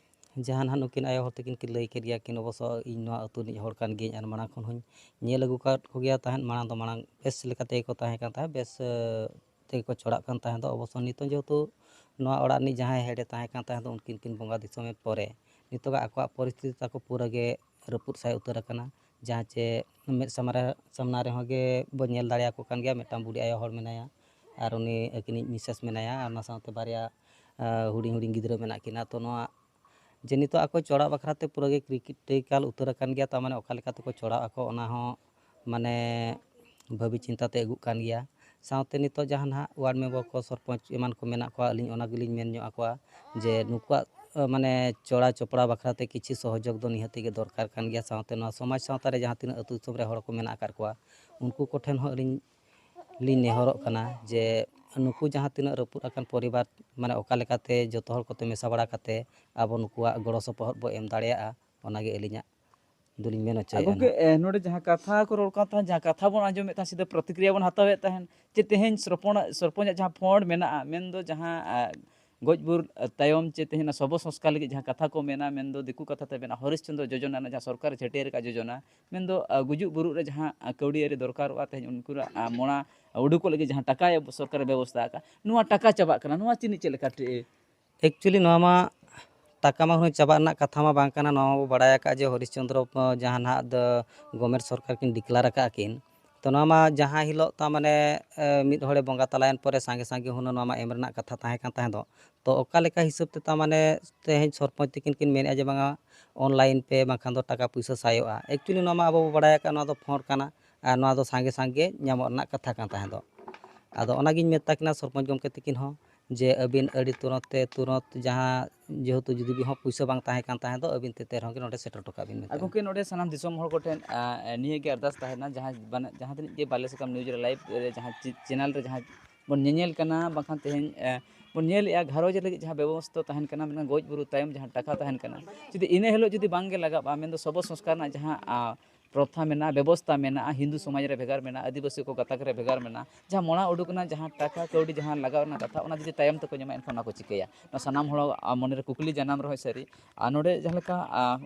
ᱡᱟᱦᱟᱸ ᱱᱟᱦᱟᱜ ᱱᱩᱠᱤᱱ ᱟᱭᱳ ᱦᱚᱲ ᱛᱟᱹᱠᱤᱱ ᱠᱤᱱ ᱞᱟᱹᱭ ᱠᱮᱫ ᱜᱮᱭᱟ ᱠᱤᱱ, ᱚᱵᱚᱥᱥᱚ ᱤᱧ ᱱᱚᱣᱟ ᱟᱹᱛᱩ ᱨᱤᱱᱤᱡ ᱦᱚᱲ ᱠᱟᱱ ᱜᱤᱭᱟᱹᱧ ᱟᱨ ᱢᱟᱲᱟᱝ ᱠᱷᱚᱱ ᱦᱚᱸᱧ ᱧᱮᱞ ᱟᱹᱜᱩ ᱟᱠᱟᱫ ᱠᱚᱜᱮᱭᱟ ᱛᱟᱦᱮᱸᱫ᱾ ᱢᱟᱲᱟᱝ ᱫᱚ ᱢᱟᱲᱟᱝ ᱵᱮᱥ ᱞᱮᱠᱟ ᱛᱮᱜᱮ ᱠᱚ ᱛᱟᱦᱮᱸ ᱠᱟᱱ ᱛᱟᱦᱮᱸᱫ, ᱵᱮᱥ, ᱮ, ᱛᱮᱜᱮ ᱠᱚ ᱪᱚᱲᱟᱜ ᱠᱟᱱ ᱛᱟᱦᱮᱸᱫ᱾ ᱚᱵᱚᱥᱥᱚ ᱱᱤᱛᱚᱜ ᱡᱮᱦᱮᱛᱩ ᱱᱚᱣᱟ ᱚᱲᱟᱜ ᱨᱤᱱᱤᱡ ᱡᱟᱦᱟᱸᱭ head ᱮ ᱛᱟᱦᱮᱸ ᱠᱟᱱ ᱛᱟᱦᱮᱸᱫ ᱫᱚ, ᱩᱱᱠᱤᱱ ᱠᱤᱱ ᱵᱚᱸᱜᱟ ᱫᱤᱥᱚᱢᱮᱱ ᱯᱚᱨᱮ ᱱᱤᱛᱚᱜᱟᱜ ᱟᱠᱚᱣᱟᱜ ᱯᱚᱨᱤᱥᱛᱷᱤᱛᱤ ᱛᱟᱠᱚ ᱯᱩᱨᱟᱹ ᱜᱮ ᱨᱟᱹᱯᱩᱫ ᱥᱟᱭ ᱩᱛᱟᱹᱨ ᱟᱠᱟᱱᱟ᱾ ᱡᱟᱦᱟᱸ ᱪᱮ ᱢᱮᱫ ᱥᱟᱢᱟᱝ ᱨᱮ, ᱥᱟᱢᱱᱟ ᱨᱮᱦᱚᱸ ᱜᱮ ᱵᱚ ᱧᱮᱞ ᱫᱟᱲᱮᱭᱟᱠᱚ ᱠᱟᱱ ᱜᱮᱭᱟ, ᱢᱤᱫᱴᱟᱝ ᱵᱩᱰᱷᱤ ᱟᱭᱳ ᱦᱚᱲ ᱢᱮᱱᱟᱭᱟ ᱟᱨ ᱩᱱᱤ ᱟᱹᱠᱤᱱᱤᱡ missus ᱢᱮᱱᱟᱭᱟ ᱟᱨ ᱚᱱᱟ ᱥᱟᱶᱛᱮ ᱵᱟᱨᱭᱟ, ᱟ, ᱦᱩᱰᱤᱧ ᱦᱩᱰᱤᱧ ᱜᱤᱫᱽᱨᱟᱹ ᱢᱮᱱᱟᱜ ᱠᱤᱱᱟ᱾ ᱛᱚ ᱱᱚᱣᱟ ᱡᱮ ᱱᱤᱛᱚᱜ ᱟᱠᱚ ᱪᱚᱲᱟᱜ ᱵᱟᱠᱷᱨᱟ ᱛᱮ ᱯᱩᱨᱟᱹ ᱜᱮ critical ᱩᱛᱟᱹᱨ ᱟᱠᱟᱱ ᱜᱮᱭᱟ, ᱛᱟᱨ ᱢᱟᱱᱮ ᱚᱠᱟ ᱞᱮᱠᱟ ᱛᱮᱠᱚ ᱪᱚᱲᱟᱜ ᱟᱠᱚ ᱚᱱᱟ ᱦᱚᱸ ᱢᱟᱱᱮ ᱵᱷᱟᱹᱵᱤ ᱪᱤᱱᱛᱟ ᱛᱮ ᱟᱹᱜᱩᱜ ᱠᱟᱱ ᱜᱮᱭᱟ᱾ ᱥᱟᱶᱛᱮ ᱱᱤᱛᱚᱜ ᱡᱟᱦᱟᱸ ᱱᱟᱦᱟᱜ ward member ᱠᱚ, ᱥᱚᱨᱯᱚᱧᱪ ᱮᱢᱟᱱ ᱠᱚ ᱢᱮᱱᱟᱜ ᱠᱚᱣᱟ, ᱟᱹᱞᱤᱧ ᱚᱱᱟ ᱜᱮᱞᱤᱧ ᱢᱮᱱ ᱧᱚᱜ ᱟᱠᱚᱣᱟ ᱡᱮ ᱱᱩᱠᱩᱣᱟᱜ, ᱟ, ᱢᱟᱱᱮ ᱪᱚᱲᱟ ᱪᱚᱯᱲᱟ ᱵᱟᱠᱷᱨᱟ ᱛᱮ ᱠᱤᱪᱷᱩ ᱥᱚᱦᱚᱡᱳᱜᱽ ᱫᱚ ᱱᱤᱦᱟᱹᱛᱤ ᱜᱮ ᱫᱚᱨᱠᱟᱨ ᱠᱟᱱ ᱜᱮᱭᱟ᱾ ᱥᱟᱶᱛᱮ ᱱᱚᱣᱟ ᱥᱚᱢᱟᱡᱽ ᱥᱟᱶᱛᱟ ᱨᱮ ᱡᱟᱦᱟᱸ ᱛᱤᱱᱟᱹᱜ ᱟᱹᱛᱩ ᱫᱤᱥᱚᱢ ᱨᱮ ᱦᱚᱲ ᱠᱚ ᱢᱮᱱᱟᱜ ᱟᱠᱟᱫ ᱠᱚᱣᱟ, ᱩᱱᱠᱩ ᱠᱚᱴᱷᱮᱱ ᱦᱚᱸ ᱟᱹᱞᱤᱧ ᱞᱤᱧ ᱱᱮᱦᱚᱨᱚᱜ ᱠᱟᱱᱟ ᱡᱮ ᱱᱩᱠᱩ ᱡᱟᱦᱟᱸ ᱛᱤᱱᱟᱹᱜ ᱨᱟᱹᱯᱩᱫ ᱟᱠᱟᱱ ᱯᱚᱨᱤᱵᱟᱨ, ᱢᱟᱱᱮ ᱚᱠᱟ ᱞᱮᱠᱟᱛᱮ ᱡᱚᱛᱚ ᱦᱚᱲ ᱠᱚᱛᱮ ᱢᱮᱥᱟ ᱵᱟᱲᱟ ᱠᱟᱛᱮ ᱟᱵᱚ ᱱᱩᱠᱩᱣᱟᱜ ᱜᱚᱲᱚ ᱥᱚᱯᱚᱦᱚᱫ ᱵᱚ ᱮᱢ ᱫᱟᱲᱮᱭᱟᱜᱼᱟ, ᱚᱱᱟᱜᱮ ᱟᱹᱞᱤᱧᱟᱜ ᱫᱚᱞᱤᱧ ᱢᱮᱱ ᱟᱨ ᱦᱚᱪᱚᱭᱮᱫᱼᱟ ᱜᱚᱢᱠᱮ, ᱱᱟᱦᱟᱜ᱾ ᱮ, ᱱᱚᱰᱮ ᱡᱟᱦᱟᱸ ᱠᱟᱛᱷᱟ ᱠᱚ ᱨᱚᱲ ᱠᱟᱱ ᱛᱟᱦᱮᱸᱫ, ᱡᱟᱦᱟᱸ ᱠᱟᱛᱷᱟ ᱵᱚᱱ ᱟᱸᱡᱚᱢᱮᱫ ᱛᱟᱦᱮᱸᱫ, ᱥᱤᱫᱷᱟᱹ ᱯᱨᱚᱛᱤᱠᱨᱤᱭᱟ ᱵᱚᱱ ᱦᱟᱛᱟᱣᱮᱫ ᱛᱟᱦᱮᱸᱫ ᱡᱮ ᱛᱮᱦᱮᱧ ᱥᱚᱨᱯᱚᱧ, ᱥᱚᱨᱯᱚᱧᱟᱜ ᱡᱟᱦᱟᱸ fund ᱢᱮᱱᱟᱜᱼᱟ, ᱢᱮᱱᱫᱚ ᱡᱟᱦᱟᱸ, ᱟ, ᱜᱚᱡ ᱵᱩᱨ ᱛᱟᱭᱚᱢ ᱪᱮ ᱛᱮᱦᱮᱧ ᱥᱚᱵᱚ ᱥᱚᱝᱥᱠᱟᱨ ᱞᱟᱹᱜᱤᱫ ᱡᱟᱦᱟᱸ ᱠᱟᱛᱷᱟ ᱠᱚ ᱢᱮᱱᱟ, ᱢᱮᱱᱫᱚ ᱫᱤᱠᱩ ᱠᱟᱛᱷᱟ ᱛᱮ ᱢᱮᱱᱟ ᱦᱚᱨᱤᱥ ᱪᱚᱱᱫᱨᱚ ᱡᱳᱡᱚᱱᱟ ᱨᱮᱱᱟᱜ ᱡᱟᱦᱟᱸ ᱥᱚᱨᱠᱟᱨ ᱪᱷᱟᱹᱴᱭᱟᱹᱨ ᱟᱠᱟᱫ ᱡᱳᱡᱚᱱᱟ, ᱢᱮᱱᱫᱚ, ᱟ, ᱜᱩᱡᱩᱜ ᱵᱩᱨᱩᱜ ᱨᱮ ᱡᱟᱦᱟᱸ, ᱟ, ᱠᱟᱹᱣᱰᱤ ᱟᱹᱨᱤ ᱫᱚᱨᱠᱟᱨᱚᱜᱼᱟ, ᱛᱮᱦᱮᱧ ᱩᱱᱠᱩᱣᱟᱜ, ᱟ, ᱢᱚᱲᱟ ᱩᱰᱩᱠᱚᱜ ᱞᱟᱹᱜᱤᱫ ᱡᱟᱦᱟᱸ ᱴᱟᱠᱟ ᱥᱚᱨᱠᱟᱨᱮ ᱵᱮᱵᱚᱥᱛᱷᱟ ᱟᱠᱟᱫ, ᱱᱚᱣᱟ ᱴᱟᱠᱟ ᱪᱟᱵᱟᱜ ᱠᱟᱱᱟ, ᱱᱚᱣᱟ ᱪᱤᱱᱤᱡ ᱪᱮᱫ ᱞᱮᱠᱟ ᱴᱷᱤ-, Actually ᱱᱚᱣᱟ ᱢᱟ ᱴᱟᱠᱟ ᱢᱟ ᱦᱩᱱᱟᱹᱝ ᱪᱟᱵᱟᱜ ᱨᱮᱱᱟᱜ ᱠᱟᱛᱷᱟ ᱢᱟ ᱵᱟᱝ ᱠᱟᱱᱟ᱾ ᱱᱚᱣᱟ ᱢᱟᱵᱚ ᱵᱟᱲᱟᱭ ᱟᱠᱟᱫ ᱡᱮ ᱦᱚᱨᱤᱥ ᱪᱚᱱᱫᱨᱚ, ᱟ, ᱡᱟᱦᱟᱸ ᱱᱟᱦᱟᱜ ᱫᱚ government ᱥᱚᱨᱠᱟᱨ ᱠᱤᱱ declare ᱟᱠᱟᱫᱼᱟ ᱠᱤᱱ, ᱛᱚ ᱱᱚᱣᱟ ᱢᱟ ᱡᱟᱦᱟᱸ ᱦᱤᱞᱳᱜ ᱛᱟ ᱢᱟᱱᱮ, ᱮ, ᱢᱤᱫ ᱦᱚᱲᱮ ᱵᱚᱸᱜᱟ ᱛᱟᱞᱟᱭᱮᱱ ᱯᱚᱨᱮ ᱥᱟᱸᱜᱮ ᱥᱟᱸᱜᱮ ᱦᱩᱱᱟᱹᱝ ᱱᱚᱣᱟ ᱢᱟ ᱮᱢ ᱨᱮᱱᱟᱜ ᱠᱟᱛᱷᱟ ᱛᱟᱦᱮᱸ ᱠᱟᱱ ᱛᱟᱦᱮᱸ ᱫᱚ᱾ ᱛᱚ ᱚᱠᱟ ᱞᱮᱠᱟ ᱦᱤᱥᱟᱹᱵ ᱛᱮ ᱛᱟ ᱢᱟᱱᱮ ᱛᱮᱦᱮᱧ ᱥᱚᱨᱯᱚᱧᱪ ᱛᱤᱠᱤᱱ ᱠᱤᱱ ᱢᱮᱱᱮᱫᱼᱟ ᱡᱮ ᱵᱟᱝᱟ online ᱯᱮ ᱵᱟᱝᱠᱷᱟᱱ ᱫᱚ ᱴᱟᱠᱟ ᱯᱩᱭᱥᱟᱹ ᱥᱟᱭᱚᱜᱼᱟ? Actually ᱱᱚᱣᱟ ᱢᱟ ᱟᱵᱚ ᱵᱚ ᱵᱟᱲᱟᱭ ᱟᱠᱟᱫ, ᱱᱚᱣᱟ ᱫᱚ fund ᱠᱟᱱᱟ ᱟᱨ ᱱᱚᱣᱟ ᱫᱚ ᱥᱟᱸᱜᱮ ᱥᱟᱸᱜᱮ ᱧᱟᱢᱚᱜ ᱨᱮᱱᱟᱜ ᱠᱟᱛᱷᱟ ᱠᱟᱱ ᱛᱟᱦᱮᱸ ᱫᱚ᱾ ᱟᱫᱚ ᱚᱱᱟᱜᱤᱧ ᱢᱮᱛᱟ ᱠᱤᱱᱟ ᱥᱚᱨᱯᱚᱧᱪ ᱜᱚᱢᱠᱮ ᱛᱤᱠᱤᱱ ᱦᱚᱸ ᱡᱮ ᱟᱹᱵᱤᱱ ᱟᱹᱰᱤ ᱛᱩᱨᱟᱹᱛ ᱛᱮ ᱛᱩᱨᱟᱹᱛ ᱡᱟᱦᱟᱸ ᱡᱮᱦᱮᱛᱩ ᱡᱩᱫᱤ ᱦᱚᱸ ᱯᱩᱭᱥᱟᱹ ᱵᱟᱝ ᱛᱟᱦᱮᱸ ᱠᱟᱱ ᱛᱟᱦᱮᱸ ᱫᱚ ᱟᱹᱵᱤᱱ ᱛᱮ ᱛᱮ ᱨᱮᱦᱚᱸ ᱜᱮ ᱱᱚᱰᱮ ᱥᱮᱴᱮᱨ ᱦᱚᱴᱚ ᱠᱟᱜ ᱵᱤᱱ ᱢᱮᱛᱟᱭᱟ᱾ ᱜᱚᱢᱠᱮ, ᱱᱚᱰᱮ ᱥᱟᱱᱟᱢ ᱫᱤᱥᱚᱢ ᱦᱚᱲ ᱠᱚᱴᱷᱮᱱ ᱱᱤᱭᱟᱹ ᱜᱮ ᱟᱨᱫᱟᱥ ᱛᱟᱦᱮᱱᱟ, ᱡᱟᱦᱟᱸ ᱡᱟᱦᱟᱸ ᱛᱤᱱᱟᱹᱜ ᱜᱮ ᱵᱟᱞᱮ ᱥᱟᱠᱟᱢ ᱱᱤᱭᱩᱡᱽ ᱨᱮ ᱞᱟᱭᱤᱵᱷ ᱨᱮ ᱡᱟᱦᱟᱸ ᱪᱮᱱᱮᱞ ᱨᱮ ᱡᱟᱦᱟᱸ ᱵᱚᱱ ᱧᱮᱧᱮᱞ ᱠᱟᱱᱟ, ᱵᱟᱝᱠᱷᱟᱱ ᱛᱮᱦᱮᱧ ᱵᱚᱱ ᱧᱮᱞᱮᱜᱼᱟ, ᱜᱷᱟᱨᱚᱸᱡᱽ ᱞᱟᱹᱜᱤᱫ ᱡᱟᱦᱟᱸ ᱵᱮᱵᱚᱥᱛᱷᱟ ᱛᱟᱦᱮᱱ ᱠᱟᱱᱟ, ᱢᱮᱱᱠᱷᱟᱱ ᱜᱚᱡ ᱵᱩᱨᱩ ᱛᱟᱭᱚᱢ ᱡᱟᱦᱟᱸ ᱴᱟᱠᱟ ᱛᱟᱦᱮᱱ ᱠᱟᱱᱟ, ᱡᱩᱫᱤ ᱤᱱᱟᱹ ᱦᱤᱞᱳᱜ ᱡᱩᱫᱤ ᱵᱟᱝᱜᱮ ᱞᱟᱜᱟᱜᱼᱟ, ᱢᱮᱱᱫᱚ ᱥᱚᱵᱚ ᱥᱚᱝᱥᱠᱟᱨ ᱨᱮᱱᱟᱜ ᱡᱟᱦᱟᱸ ᱯᱨᱚᱛᱷᱟ ᱢᱮᱱᱟᱜᱼᱟ, ᱵᱮᱵᱚᱥᱛᱟ ᱢᱮᱱᱟᱜᱼᱟ, ᱦᱤᱱᱫᱩ ᱥᱚᱢᱟᱡᱽ ᱨᱮ ᱵᱷᱮᱜᱟᱨ ᱢᱮᱱᱟᱜᱼᱟ, ᱟᱹᱫᱤᱵᱟᱹᱥᱤ ᱠᱚ ᱜᱟᱛᱟᱠ ᱨᱮ ᱵᱷᱮᱜᱟᱨ ᱢᱮᱱᱟᱜᱼᱟ, ᱡᱟᱦᱟᱸ ᱢᱚᱲᱟ ᱩᱰᱩᱠ ᱨᱮᱱᱟᱜ ᱡᱟᱦᱟᱸ ᱴᱟᱠᱟ ᱠᱟᱹᱣᱰᱤ ᱡᱟᱦᱟᱸ ᱞᱟᱜᱟᱣ ᱨᱮᱱᱟᱜ ᱠᱟᱛᱷᱟ, ᱚᱱᱟ ᱡᱩᱫᱤ ᱛᱟᱭᱚᱢ ᱛᱮᱠᱚ ᱧᱟᱢᱟ, ᱮᱱᱠᱷᱟᱱ ᱚᱱᱟ ᱠᱚ ᱪᱤᱠᱟᱹᱭᱟ? ᱱᱚᱣᱟ ᱥᱟᱱᱟᱢ ᱦᱚᱲ ᱢᱚᱱᱮᱨᱮ ᱠᱩᱠᱞᱤ ᱡᱟᱱᱟᱢ ᱨᱮᱦᱚᱸ ᱥᱟᱹᱨᱤ᱾ ᱟᱨ ᱱᱚᱰᱮ ᱡᱟᱦᱟᱸ ᱞᱮᱠᱟ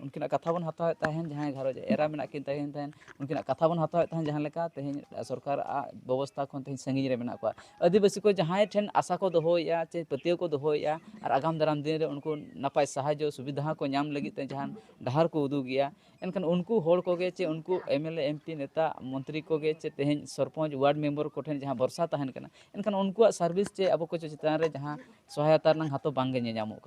ᱩᱱᱠᱤᱱᱟᱜ ᱠᱟᱛᱷᱟ ᱵᱚᱱ ᱦᱟᱛᱟᱣᱮᱫ ᱛᱟᱦᱮᱱ, ᱡᱟᱦᱟᱸᱭ ᱜᱷᱟᱨᱚᱸᱡᱽ ᱮᱨᱟ ᱢᱮᱱᱟᱜ ᱠᱤᱱ ᱛᱟᱦᱮᱱ ᱛᱟᱦᱮᱱ, ᱩᱱᱠᱤᱱᱟᱜ ᱠᱟᱛᱷᱟ ᱵᱚᱱ ᱦᱟᱛᱟᱣᱮᱫ ᱛᱟᱦᱮᱱ ᱡᱟᱦᱟᱸ ᱞᱮᱠᱟ, ᱛᱮᱦᱮᱧ ᱥᱚᱨᱠᱟᱨᱟᱜ ᱵᱮᱵᱚᱥᱛᱷᱟ ᱠᱷᱚᱱ ᱛᱮᱦᱮᱧ ᱥᱟᱺᱜᱤᱧ ᱨᱮ ᱢᱮᱱᱟᱜ ᱠᱚᱣᱟ᱾ ᱟᱹᱫᱤᱵᱟᱹᱥᱤ ᱠᱚ ᱡᱟᱦᱟᱸᱭ ᱴᱷᱮᱱ ᱟᱥᱟ ᱠᱚ ᱫᱚᱦᱚᱭᱮᱫᱼᱟ ᱪᱮ ᱯᱟᱹᱛᱭᱟᱹᱣ ᱠᱚ ᱫᱚᱦᱚᱭᱮᱫᱼᱟ, ᱟᱨ ᱟᱜᱟᱢ ᱫᱟᱨᱟᱢ ᱫᱤᱱ ᱨᱮ ᱩᱱᱠᱩ ᱱᱟᱯᱟᱭ ᱥᱟᱦᱟᱡᱽᱡᱚ ᱥᱩᱵᱤᱫᱷᱟ ᱠᱚ ᱧᱟᱢ ᱞᱟᱹᱜᱤᱫ ᱛᱮ ᱡᱟᱦᱟᱱ ᱰᱟᱦᱟᱨ ᱠᱚ ᱩᱫᱩᱜᱮᱜᱼᱟ, ᱮᱱᱠᱷᱟᱱ ᱩᱱᱠᱩ ᱦᱚᱲ ᱠᱚᱜᱮ ᱪᱮ ᱩᱱᱠᱩ M L A, M P, ᱱᱮᱛᱟ, ᱢᱚᱱᱛᱨᱤ ᱠᱚᱜᱮ ᱪᱮ ᱛᱮᱦᱮᱧ ᱥᱚᱨᱯᱚᱧᱪ, ᱣᱟᱨᱰ ᱢᱮᱢᱵᱟᱨ ᱠᱚᱴᱷᱮᱱ ᱡᱟᱦᱟᱸ ᱵᱷᱚᱨᱥᱟ ᱛᱟᱦᱮᱱ ᱠᱟᱱᱟ, ᱮᱱᱠᱷᱟᱱ ᱩᱱᱠᱩᱣᱟᱜ ᱥᱟᱨᱵᱷᱤᱥ ᱪᱮ ᱟᱵᱚ ᱠᱚ ᱪᱮᱛᱟᱱ ᱨᱮ ᱡᱟᱦᱟᱸ ᱥᱚᱦᱟᱭᱚᱛᱟ ᱨᱮᱱᱟᱜ ᱦᱟᱛᱚ ᱵᱟᱝᱜᱮ ᱧᱮᱧᱟᱢᱚᱜ ᱠᱟᱱᱟ᱾